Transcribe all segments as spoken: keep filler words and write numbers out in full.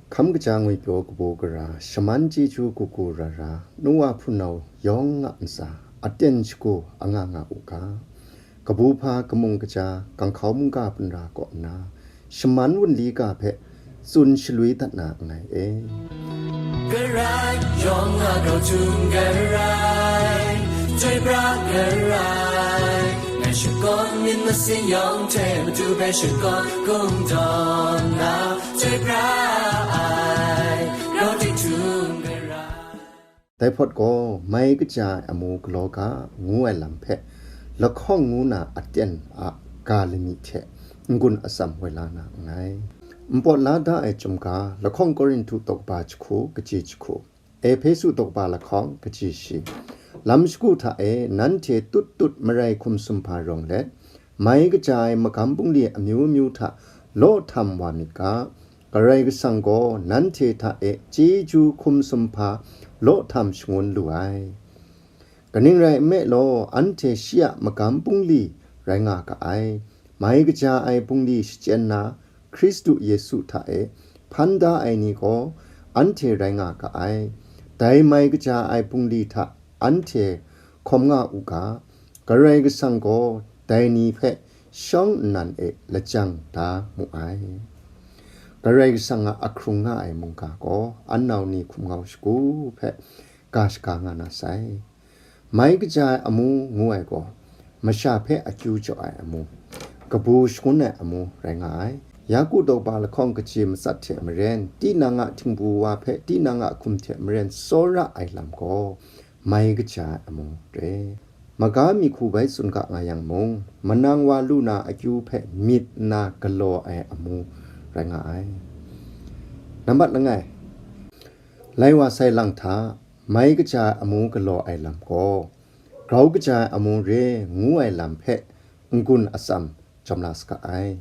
Hkam kaja ngwi pyaw kabu gara, shaman chyeju kagu rara, nu wa hpunau yawng a ntsa, aten shagu anga nga u ga. Kabu hpa kamung kaja, ganghkau mungga punra kaw nna, shaman wunli ga hpe tsun shalwi dat na nngai e. Garai, yawng a grau htum garai, chyoi pra garai, ngai shakawn myit masin yawng hte matu hpe shakawn kungdawn na, chyoi pra ai, grau di htum garai. Dai hpawt gaw, mai kaja ai amu galaw ga, ngu ai lam hpe, lahkawng ngu na aten a ga lani hte n-gun atsam woi la na nngai. Npawt la da ai chyum ga, lahkawng Korinhtu tawkba jahku, kaji jahku, Ehpesu tawkba lahkawng, kaji shi. Lam shagu hta e nanhte tut tut marai hkum sumhpa rawng let, mai kaja ai magam bungli amyu myu hta law htam wa myit ga, Karai Kasang gaw nanhte hta e chyeju hkum sumhpa law htam shangun lu ai. Kaning rai nme law, anhte shi a magam bungli rai nga ga ai. Mai kaja ai bungli shachyen na Hkristu Yesu hta e hpan da ai ni gaw anhte rai nga ga ai. Dai mai kaja ai bungli hta anhte hkawm nga u ga, Karai Kasang gaw dai ni hpe shawng nnan e lajang da mu ai. Karai Kasang a ahkrung nga ai mungga gaw, an nau ni hkum ngau shagu hpe ga shaga nga na sai. Mai kaja ai amu ngu ai gaw, masha hpe akyu jaw ai amu, kabu shangun ai amu rai nga ai. Yaku tawkba lahkawng kaji matsat hte maren, tinang a htingbu wa hpe tinang a hkum hte maren tsawra ai lam gaw, mai kaja ai amu re. Maga mi hku bai tsun ga nga yang mung, manang wa lu na akyu hpe myit nna galaw ai amu rai nga ai. Nambat langai, lai wa sai lang hta, mai kaja ai amu galaw ai lam gaw, grau kaja ai amu re ngu ai lam hpe n-gun atsam jawm la saga ai.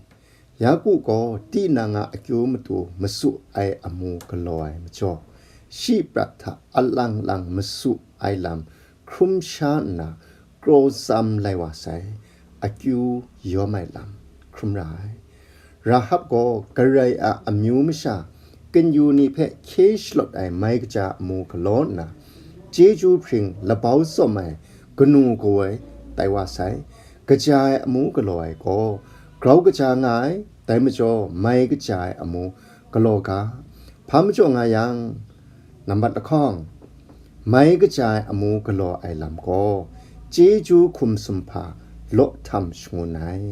Yaku gaw tinang a akyu matu masu ai amu galaw ai majaw, shi prat hta alang lang masu ai lam hkrum sha nna, kraw tsam lai wa sai, akyu yawm ai lam hkrum ra ai. Rahab gaw Karai a amyu masha, kanu ni hpe hkye shalawt ai mai kaja amu galaw nna, chyeju hpring labau tsawm ai kanu kawoi tai wa sai. Kaja ai amu galaw ai gaw grau kaja nga ai, dai majaw mai kaja ai amu galaw ga. Hpa majaw nga yang, nambat lahkawng, mai kaja ai amu galaw ai lam gaw, chyeju hkum sumhpa law htam shangun ai.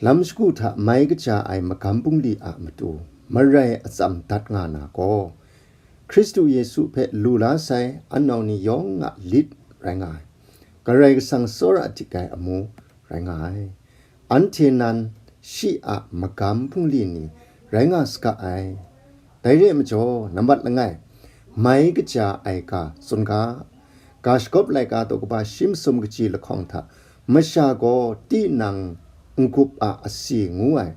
Lam shagu hta mai kaja ai magam bungli a matu marai atsam dat nga na gaw, Hkristu Yesu hpe lu la sai an nau ni yawng a lit rai nga ai. Karai Kasang tsawra dik ai amu rai nga ai. Anhte nan shi a magam bungli ni rai nga saga ai. Dai re ai majaw, nambat langai, mai kaja ai ga tsun ga. Ga shagawp laika daw kaba shi masum kaji lahkawng hta, masha gaw tinang n-gup a asi ngu ai,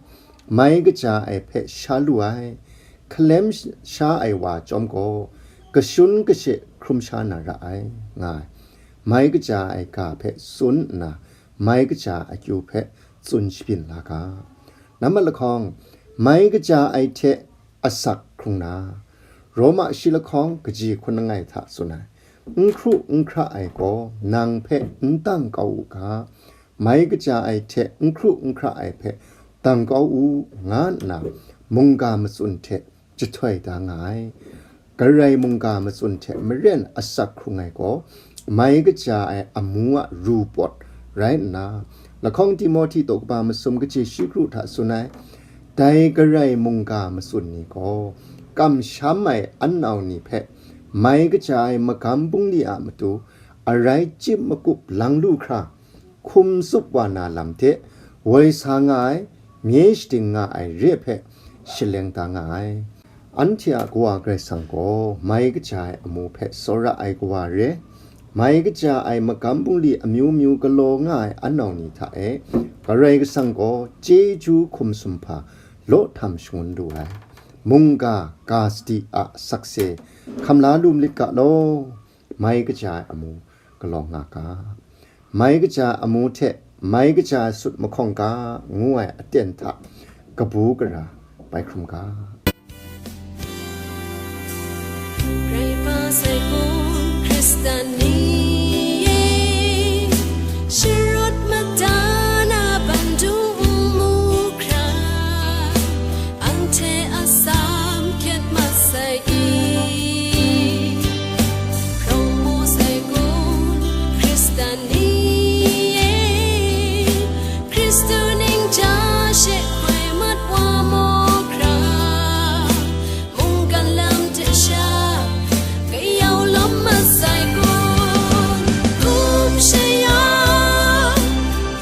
mai kaja ai hpe sha lu ai, hkalem sha ai wa chyawm gaw, kashun kashe hkrum sha na ra ai, nga ai. Mai kaja ai ga hpe tsun nna, mai kaja akyu hpe tsun shabyin la ga. Nambat lahkawng, mai kaja ai hte asak hkrung na, Roma shi lahkawng kaji hkun langai hta tsun ai, n hkru n hkra ai gaw nang hpe n dang kau u ga, mai kaja ai hte n hkru n hkra ai hpe dang kau u, nga nna mungga matsun hte jahtoi da nga ai. Karai mungga matsun hte maren asak hkrung ai gaw, mai kaja ai amu a ru pawt rai nna, lahkawng Timohti daw kaba masum kaji shi kru hta tsun ai, dai Karai mungga matsun ni gaw, kamsham ai an nau ni hpe, mai kaja ai magam bungli a matu, arai chyip makup lang lu hkra, hkum tsup wa na lam hte, woi sa nga ai, mye shading nga ai re hpe, shaleng da nga ai. Anhte a Kawa Karai Kasang gaw mai kaja ai amu hpe tsawra ai Kawa re, mai kaja ai magam bungli amyu myu galaw nga ai an nau ni hta e, Karai Kasang gaw chyeju hkum sumhpa law htam shangun lu ai. Mungga ga sadi a sakse hkam la lu malit ga law, mai kaja ai amu galaw nga ga. Mai kaja ai amu hte mai kaja ai sut mahkawng ga ngu ai aten hta kabu gara bai hkrum ga. Grai pa sai kun Hkristan ni e, sharut mada na bandung n mu hkra, anhte a sam hkyet mat sai i. Hkrawng mu sai kun Hkristan ni e, Hkristu ning ja she hkoi mat wa maw hkra, mungkan lam hte sha kayau lawm mat sai kun, hkum shaya,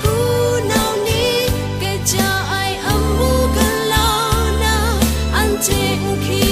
hpunau ni kaja ai amu galau na, anhte nhki